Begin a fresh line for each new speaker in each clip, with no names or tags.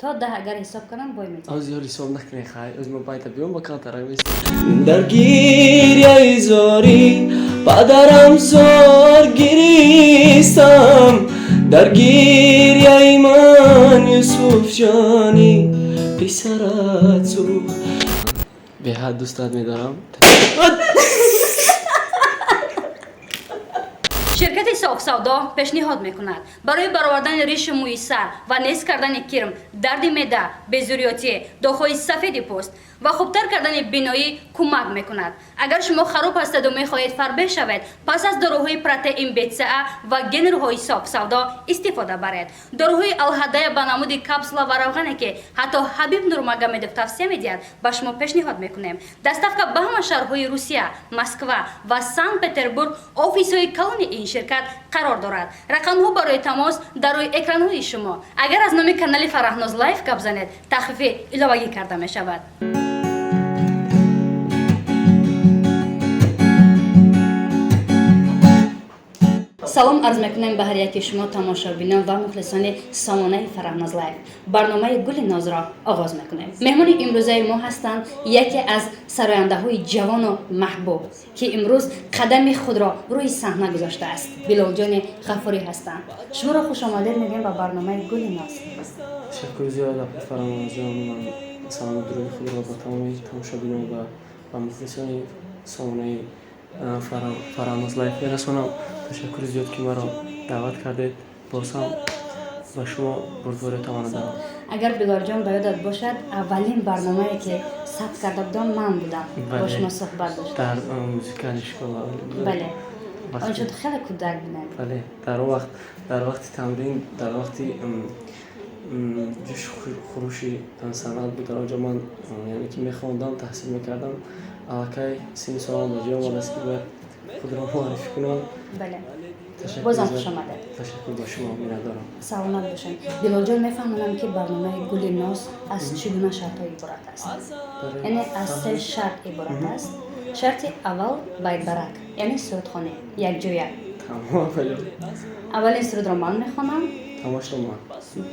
То 10 агар ҳисоб кунам, бой медиҳам.
Оз ёр ҳисоб накунед, хай, оз ма байта биём, ба камтарак меистам. Дар гиряи зорӣ падарам зор гиристам, дар гиряи ман Юсуфҷони писарат сӯхт. Беҳад дӯстат медорам.
Ширкати Софсавдо пешниҳод мекунад: барои баровардани ришу мӯи сар ва нест кардани кирм, дарди меъда, безурётӣ, доғҳои сафеди пӯст ва хубтар кардани биноӣ кӯмак мекунад. Агар шумо хароб ҳастеду мехоҳед фарбеҳ шавед, пас аз доруҳои протеин БЦА ва генерҳои Софсавдо истифода баред. Доруҳои алҳадая ба намуди капсула ва равғане, ки ҳатто Ҳабиб Нурмагомедов тавсия медиҳад, ба шумо пешниҳод мекунем. Доставка ба ҳама шаҳрҳои Русия, Москва ва Санкт Петербург офисҳои калони ин ширкат қарор дорад. Рақамҳо барои тамос дар рӯи экранҳои шумо. Агар аз номи канали Фараҳноз Лайф гап занед, тахфифи иловагӣ карда мешавад. Салом арз мекунем ба ҳар яки шумо, тамошобинон ва мухлисони сомонаи Фараҳноз Лайф. Барномаи Гули Нозро оғоз мекунем. Меҳмони имрӯзаи мо ҳастанд яке аз сарояндаҳои ҷавону маҳбуб, ки имрӯз қадами худро рӯи саҳна гузоштааст. Билолҷони Ғафурӣ ҳастанд. Шуморо хушомадед мегӯем ба барномаи Гули Ноз.
Ташаккури зиёд, апа Фараҳнозҷон. Ман салому дуруди худро ба тамоми тамошобинон ва ба мухлисони сомонаи Фараҳноз Лайф мерасонам. Ташаккури зиёд, ки маро даъват кардед. Боз ҳам ба шумо бурдборӣ таманно дорам.
Агар, Билолҷон, ба ёдат бошад, аввалин барномае, ки сабт карда будам, ман будам, бо шумо суҳбат доштам.
Дар музыкальный школа.
Бале, он шуд, хеле кӯдак будем.
Бале, дар он вақт, дар вақти тамрин, дар вақти ҷӯшу хурӯши санъат буд. Дар он ҷо ман, яъне ки, мехондам, таҳсил мекардам. Аллакай синну солам ба ҷой омадааст, ки бояд худро муаррифӣ кунам.
Бале, бозам хушомадед.
Ташаккур ба шумо, миннатдорам.
Саломат бошед, Билолҷон. Мефаҳмонам, ки барномаи Гули Ноз аз чӣ гуна шартҳо иборат аст. Яъне аз се шарт иборат аст. Шарти аввал байтбарак, яъне сурудхонӣ якҷоя. Аввалин сурудро ман мехонам.
Тамошро ман.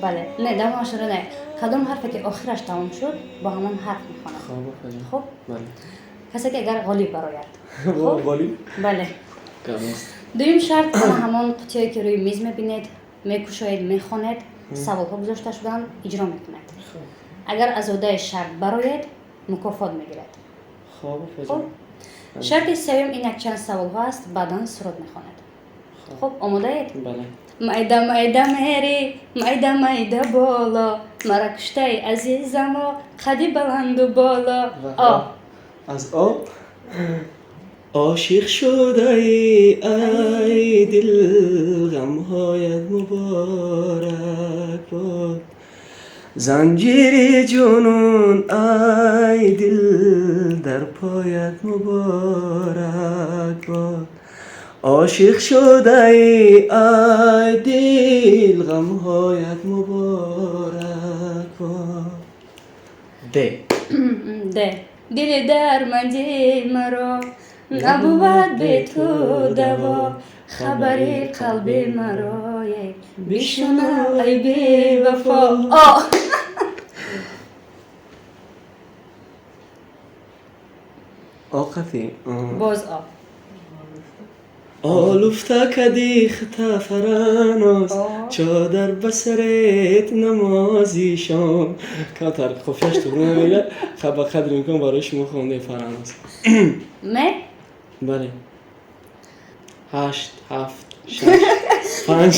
Бале, не, давомашро не. Кадом ҳарфе ки охираш тамом шуд, бо ҳамон ҳарф мехонам. Хуб, касе ки агар ғолиб барояд.
Ғолиб.
Бале. Дуюм шарт: ана ҳамон қутиҳое, ки рӯи миз мебинед, мекушоед, мехонед, саволҳо гузошта шудаанд, иҷро мекунед. Агар аз уҳдаи шарт бароед, мукофот мегиред. Хуб, шарти сеюм ин якчанд саволҳо аст, баъдан суруд мехонед. Хуб, омодаед? Майда майда мери, майда майда боло, мара куштаи, азизамо, қади баланду боло. О.
Аз о. Ошиқ шудаи, ай дил, ғамҳоят муборак бод. Занҷири ҷунун, ай дил, дар поят муборак бод. Ошиқ шудаи, ай дил, ғамҳоят муборак бод. Д.
Д. Дили дарманди маро набувад бе ту даво, хабари қалби маро бишунав, ай бевафо. О.
Оқати.
Боз о.
Олуфта кади хата, Фараноз, чодар ба сарет, намози шом. Камтар қофияш туғри намегирад, ба қадри имкон барои шумо хондаи, Фараноз.
Ме.
Бале, ҳашт, ҳафт, шаш, панҷ,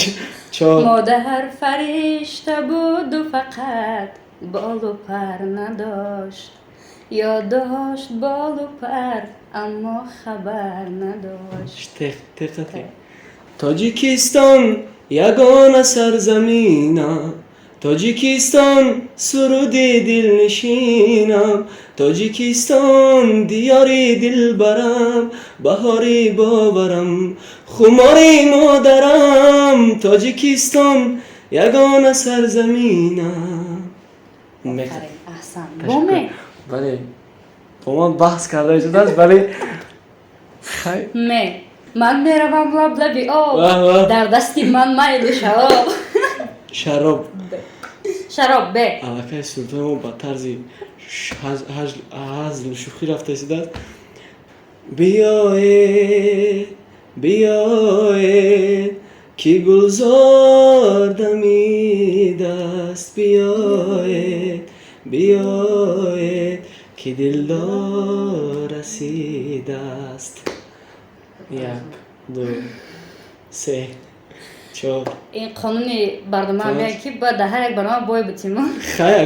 чор.
Модар фаришта буду, фақат болу пар надошт, ё дошт болу пар, аммо хабар надошт.
Теқате. Тоҷикистон ягона сарзаминам, Тоҷикистон суруди дилнишинам, Тоҷикистон диёри дилбарам, баҳори боварам, хумори модарам, Тоҷикистон ягона сарзаминам.
Аҳсан. Боме.
Бале, бо ман баҳс карда шудааст, вале
Ме. Ман меравам лаблаби об, дар дасти ман майлу шароб.
Шароб.
Шароб бе.
Аллакай сурудҳои мо ба тарзи ҳазлу шӯхӣ рафта истодааст. Биёед, биёед, ки гулзор дамидааст. Биёед, биёед, ки дилдор расидааст. Як, ду, се, чор.
Ин қонуни барнома меяд, ки бояд дар ҳар як барнома бой битем.
Хая,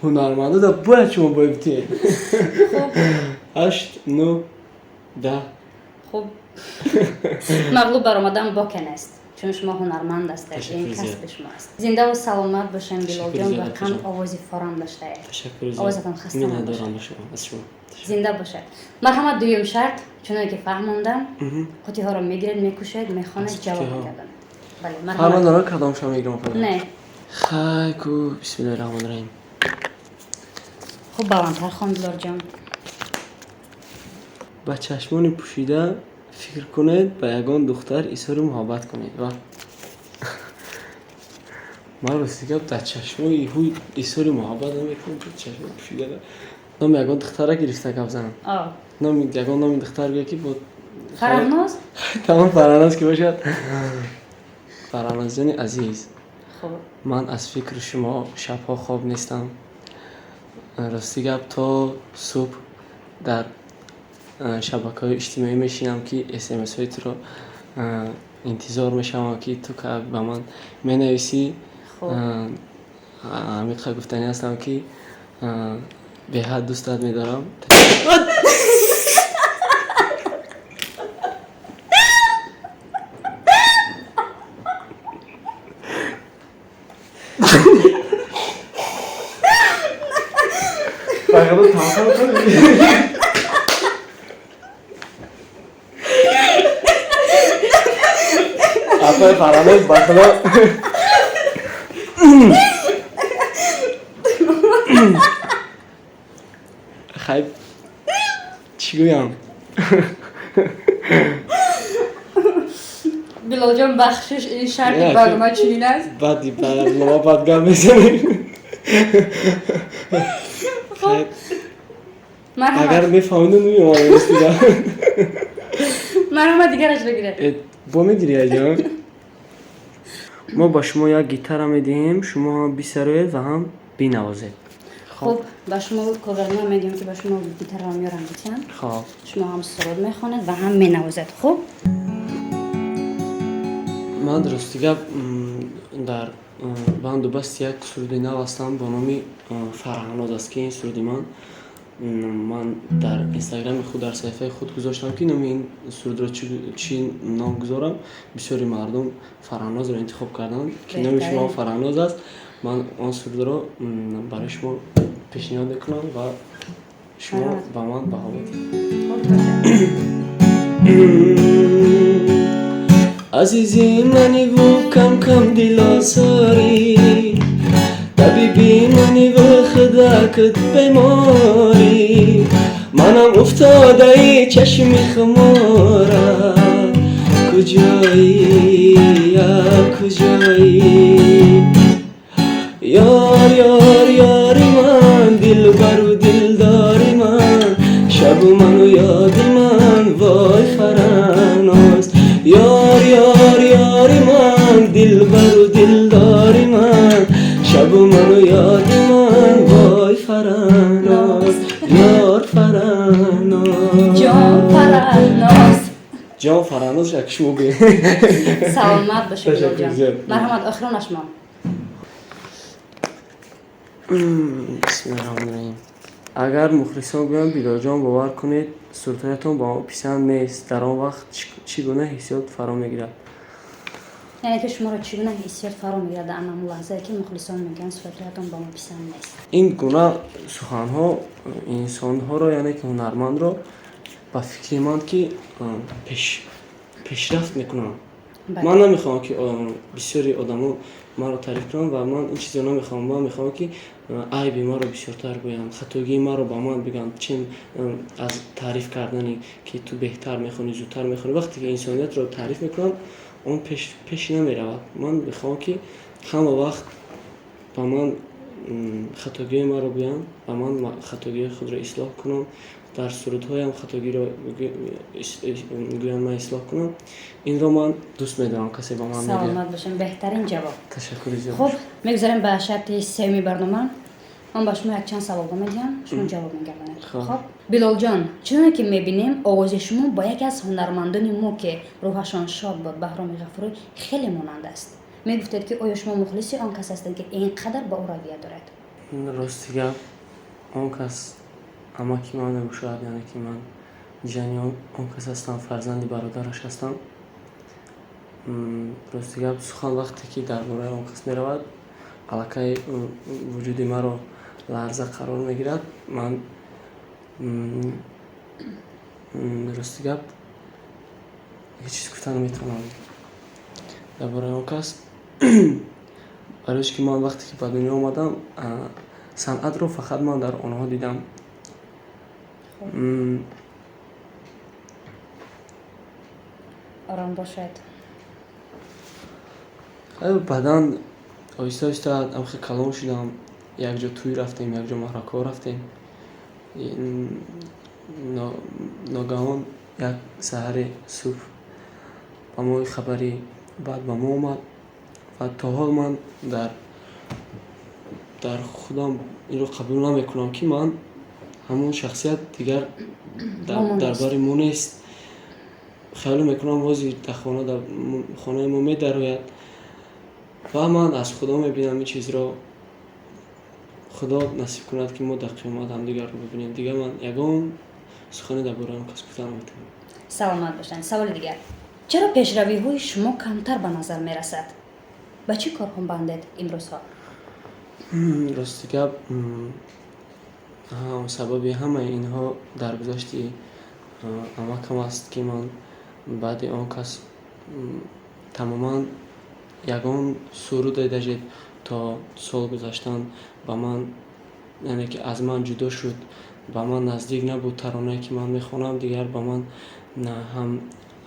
ҳунармандо да бояд шумо бой битем. Ҳашт, нӯ, 10.
Хуб, мағлуб баромадан боке нест, чун шумо ҳунарманд ҳастед, ин касби шумо аст. Зиндаву саломат бошем, Билолҷон, воқеан овози форам доштаед, овозатон хаста
набошад,
зинда бошед. Марҳамат, дуюм шарт, чуноне ки фаҳмондам, қутиҳоро мегиред, мекушед, мехонед, ҷавоб мегардонед. Бале, марҳамат.
Дорад кадомша мегирам?
Не.
Хай ку, бисмиллоҳи раҳмони раҳим.
Хуб, баландтар хон, Билолҷон.
Ба чашмони пӯшида фикр кунед, ба ягон духтар изҳори муҳаббат кунед. Ва ман рости гап дар чашмои ҳуй изҳори муҳаббат намекунам. Чашмои пӯшида номи ягон духтара гирифта гап занам, номи ягон номи духтар гӯя, ки бо
Фарҳноз.
Тамом, Фарҳноз ки бошад. Фарҳнозҷони азиз, ман аз фикри шумо шабҳо хоб нестам. Рости гап, то субҳ дар шабакаҳои иҷтимоӣ мешинам, ки смсҳои туро интизор мешавам, ки ту ба ман менависӣ. Ҳамиқа гуфтанӣ ҳастам, ки беҳад дӯстат медорам. Апай Фарҳноз, ба худо, хай, чӣ гӯям?
Билолҷон, бахшиш, ин шарти барнома чунин аст.
Баъди барнома баъд гап мезанем. Агар мефаҳмидам, меомадам.
Марҳамат, дигараш бигиред.
Бо мегирӣ, аҷон? Мо ба шумо як гитара медиҳем, шумо ҳам бисароед ва ҳам бинавозед.
Хуб, ба шумо коверна медиҳем, ки ба шумо гитараро меёрам битиҳам.
Хоб.
Шумо ҳам суруд мехонед ва ҳам менавозед. Хуб.
Ман рости гап дар банду басти як суруди нав ҳастам бо номи Фарҳноз аст, ки ин суруди ман дар инстаграми худ, дар саҳифаи худ гузоштам, ки номи ин сурудро чӣ ном гузорам. Бисёри мардум Фарҳнозро интихоб карданд, ки номи шумо Фарҳноз аст. Ман он сурудро барои шумо пешниҳод мекунам ва шумо ба ман баҳо медиҳед. Азизи маниву кам-кам дилозорӣ, табиби маниву худакат беморӣ, манам уфтодаи чашми хуморат. Куҷоӣ, я куҷоӣ? Ёр, ёр, ёри ман, дилбару дилдори ман, шабу ману ёди ман, вой Фарҳноз. Ёр, ёр, ёри ман, дилбару дилдори ман, шабу ману ёди ман, вой Фарҳноз. Ёр Фарҳноз,
ҷон Фарҳноз.
Ҷон Фарҳноз, як шумо гӯед.
Саломат бошед, ҷон. Марҳамат, охиронаш мо.
Бисмиллоҳи раҳмони раҳим. Агар мухлисон гӯянд: «Билолҷон, бовар кунед, сурудҳоятон ба мо писанд нест», дар он вақт чӣ гуна ҳиссиёт фаро мегирад?
Яъне ки шуморо чӣ гуна ҳиссиёт фаро мегирад дар анам лаҳзае, ки мухлисон мегӯянд, суратҳоятон ба мо писанд нест?
Ин гуна суханҳо инсонҳоро, яъне ки ҳунармандро, ба фикри ман, ки пешрафт мекунанд. Ман намехоҳам, ки бисёри одамо маро таъриф кунанд ва ман ин чизро намехоҳам. Ман мехоҳам, ки айби маро бисёртар гӯянд, хатогии маро ба ман бигӯянд, чем аз таъриф кардани, ки ту беҳтар мехонӣ, зудтар мехонӣ. Вақте ки инсониятро таъриф мекунанд, он пеш намеравад. Ман мехоҳам, ки ҳама вақт ба ба ман хатогиҳои маро гӯянд ва ман хатогиҳои худро ислоҳ кунам, дар сурудҳоям хатогиро гӯянд, ман ислоҳ кунам. Инро ман дӯст медорам, касе ба ман мегӯяд.
Саломат бошем, беҳтарин ҷавоб.
Ташаккури зиёд.
Хуб, мегузарем ба шарти сеюми барнома. Ман ба шумо якчанд саволҳо медиҳам, шумо ҷавоб мегардонед.
Хуб.
Билолҷон, чуноне ки мебинем, овози шумо ба яке аз ҳунармандони мо, ки рӯҳашон шод буд, Баҳроми Ғафуров, хеле монанд аст. Мегуфтед, ки оё шумо мухлиси он кас ҳастед, ки ин қадар ба ӯ равия доред?
Рости гап, он кас амаки ман мебошад, яъне ки ман ҷани он кас ҳастам, фарзанди бародараш ҳастам. Рости гап, сухан вақте ки дар бораи он кас меравад, аллакай вуҷуди маро ларза қарор мегирад. Ман рости гап ҳеҷ чиз гуфта наметавонам дар бораи он кас, барои ки ман вақте ки ба дунё омадам, санъатро фақат ман дар онҳо дидам.
Ором бошед.
Баъдан оҳиста оҳиста амхе калон шудам, якҷо тӯй рафтем, якҷо маҳракҳо рафтем. Ногаҳон як саҳари субҳ ба мо хабари бад ба мо омад ва то ҳол ман дар худам инро қабул намекунам, ки ман ҳамон шахсият дигар дар бари мо нест. Хаёл мекунам, ҳозир дар хонаи мо медарояд ва ман аз Худо мебинам ин чизро. Худо насиб кунад, ки мо дар қиёмат ҳамдигарро бибинем. Дигар ман ягон сухане дар бораи он кас гуфта наметавонам.
Саломат бошанд. Саволи дигар: чаро пешравиҳои шумо камтар ба назар мерасад? Ба чӣ корҳо бандед имрӯзҳо?
Рости гап, сабаби ҳамаи инҳо даргузашти амакам аст, ки ман баъди он кас тамоман ягон суруде даже то сол гузаштан ба ман, яъне ки аз ман ҷудо шуд, ба ман наздик набуд. Таронае ки ман мехонам, дигар ба ман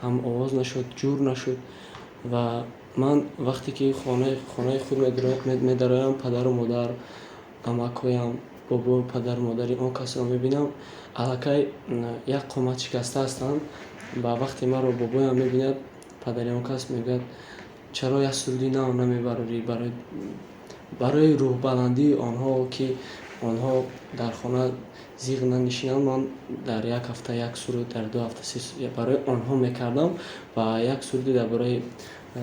ҳам овоз нашуд, ҷур нашуд. Ва ман вақте ки хонаи худ медароям, падару модар, амакҳоям, бобо, падару модари он касро мебинам, аллакай як қомат шикаста ҳастанд. Ба вақте маро бобоям мебинад, падари он кас, мегӯяд: «Чаро як суруди нав намебарорӣ?» Барои рӯҳбаландии онҳо, ки онҳо дар хона зиғ нанишинанд, ман дар як ҳафта як суруд, дар 2 ҳафта се барои онҳо мекардам ва як суруди дар бораи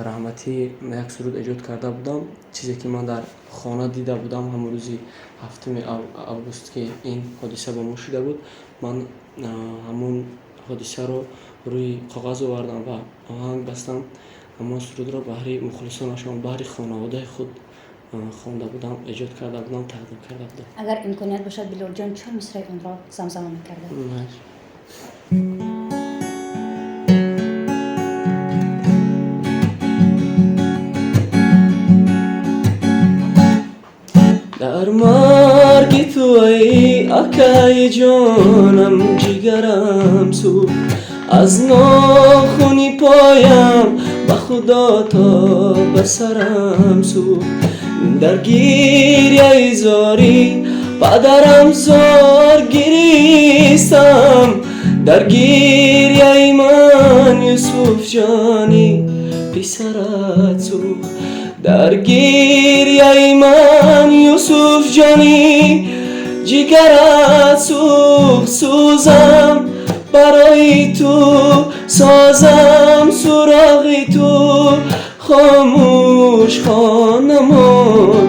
раҳматӣ як суруд эҷод карда будам. Чизе ки ман дар хона дида будам, ҳамон рӯзи 7 август, ки ин ҳодиса ба мо шуда буд, ман ҳамон ҳодисаро рӯи коғаз овардам ва оҳанг бастам. Ҳамон сурудро баҳри мухлисонашон, баҳри хонаводаи худ хонда будам, эҷод карда будам, тақдим карда будам.
Агар имконият бошад, Билолҷон, чор мисраи онро замзама мекардед?
Дар марги ту, ай акаи ҷонам, ҷигарам сӯхт, аз нохуни поям, ба Худо, то ба сарам сӯхт. Дар гиряи зорӣ падарам зор гиристам, дар гиряи ман, Юсуфҷони, писарат сӯхт. Дар гиряи ман, Юсуфҷони, ҷигарат сӯхт. Сӯзам барои ту, созам суроғи ту, хомӯш хонамон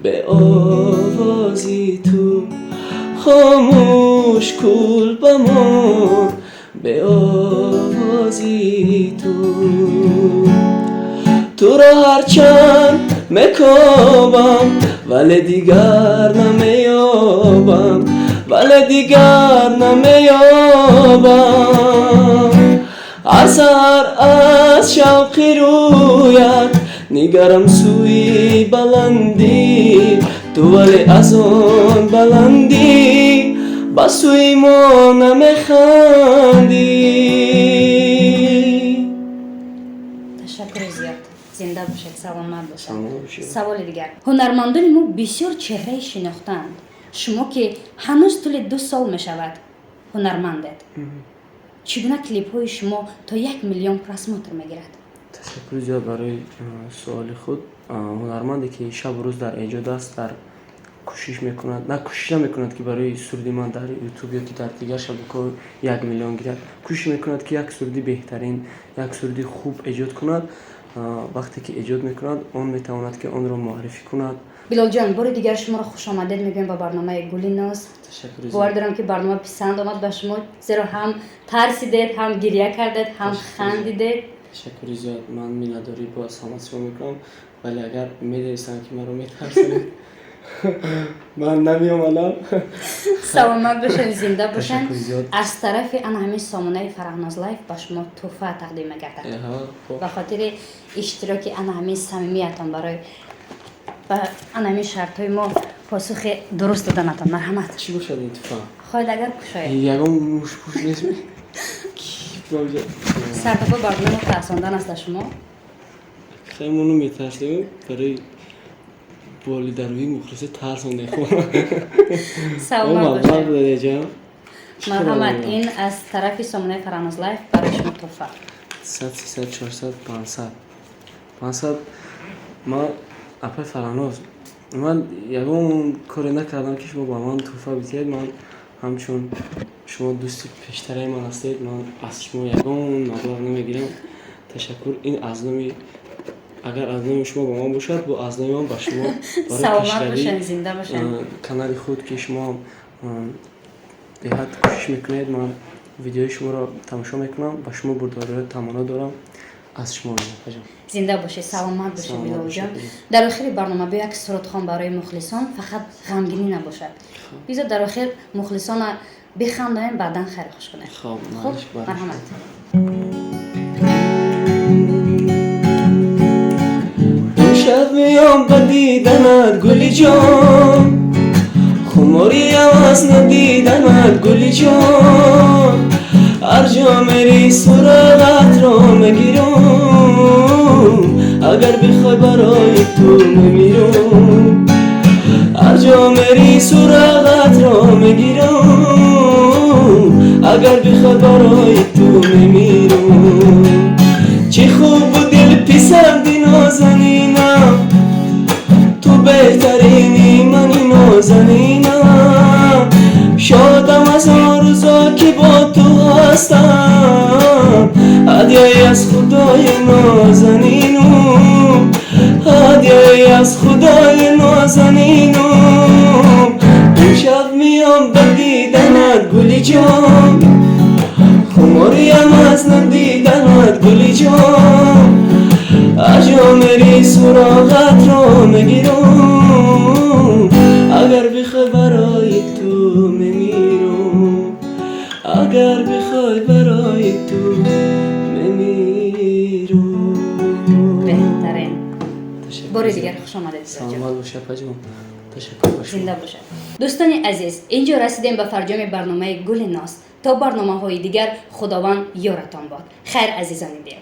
бе овози ту, хомӯш кулбамон бе овози ту. Туро ҳарчанд мекобам, вале дигар намеёбам, вале дигар намеёбам. Ҳар саҳар аз шавқи рӯят нигарам сӯи баландӣ, ту вале аз он баландӣ ба сӯи мо намехандӣ.
Ташаккури зиёд. Зинда бошед, саломат бошед. Саволи дигар: ҳунармандони мо бисёр чеҳраи шинохтаанд. Шумо, ки ҳанӯз тӯли 2 сол мешавад ҳунармандед, чӣ гуна клипҳои шумо то 1 миллион просмотр мегирад?
Ташаккури зиёд барои суоли худ. Ҳунарманде, ки шабу рӯз дар эҷод аст, дар кӯшиш мекунад, на кӯшиш намекунад, ки барои суруди ман дар Ютуб ё ки дар дигар шабакаҳо 1 миллион гирад. Кӯшиш мекунад, ки як суруди беҳтарин, як суруди хуб эҷод кунад. Вақте ки эҷод мекунад, он метавонад, ки онро муаррифӣ кунад.
Билолҷон, бори дигар шуморо хушомадед мегӯем ба барномаи Гули Ноз. Бовар дорам, ки барнома писанд омад ба шумо, зеро ҳам тарсидед, ҳам гиря кардед, ҳам хандидед.
Ташаккури зиёд. Ман миннатдорӣ бо саломат шумо мекунам, вале агар медонистам, ки маро метарсонед, ман намеомадам.
Саломат бошед, зинда бошед. Аз тарафи ана ҳамин сомонаи Фараҳноз Лайф ба шумо тӯҳфа тақдим мегардад ба хотири иштироки ана ҳамин самимиятон, барои ба ана ҳамин шартҳои мо посухи дуруст доданатон. Марҳамат.
Чӣ бошад ин тӯҳфа?
Хоҳед, агар кушоед.
Ягон мушпуш нест?
Сардоба барнома тарсондан аст шумо.
Хеле моно метарсем, барои болидарӯи мухлиси тарсонде.
Саломат бошед. Марҳамат, ин аз тарафи сомонаи Фараҳноз Лайф барои шумо тӯҳфа.
100, 300, 400, 500, 500. Ман, апаи Фараҳноз, ман ягон коре накардам, ки шумо ба ман тӯҳфа бидиҳед. Ман ҳамчун шумо дӯсти пештараи ман ҳастед, ман аз шумо ягон маблағ намегирам. Ташаккур. Ин аз номи, агар аз номи шумо ба ман бошад, бо аз номи ман ба шумо.
Барои
канали худ, ки шумо беҳад кӯшиш мекунед, ман видеои шуморо тамошо мекунам, ба шумо бурдбориҳои таманно дорам аз шумо.
Зинда бошед, саломат бошед, Билолҷон. Дар охири барнома биё, як сурудхон барои мухлисон, фақат ғамгинӣ набошад. Бизор, дар охир мухлисона бихандаем, баъдан хайр хуш кунем.
Хуб,
марҳамат.
Имшаб меём ба диданат, гули ҷон, хумориям аз надиданат, гули ҷон. Ҳар ҷо мери, суроғатро мегирам, агар бихоҳй, барои ту мемирам. Ҳар ҷо мери, суроғатро мегирам, агар бихоҳй, барои ту мемирам. Чӣ хубу дилписанди, нозанинам, ту беҳтарини мани, нозанинам. Шодам аз он рӯзо, ки бо ту ҳастам. Ҳадяе аз худои нозанинум, ҳадяе аз худои нозанинум. Имшаб меём ба диданат, гули ҷон, хумориям аз надиданат, гули ҷон. Ҳар ҷо мери, суроғатро мегирам, агар бихоҳй, барои ту мемирам, агар бихоҳй, барои ту мемирам.
Беҳтарин. Бори дигар хуш омадед.
Саломат бошед, апаҷон, ташаккур ба шумо.
Зинда бошад. Дӯстони азиз, инҷо расидем ба фарҷоми барномаи Гули Ноз. То барномаҳои дигар, Худованд ёратон бод. Хайр, азизони дил.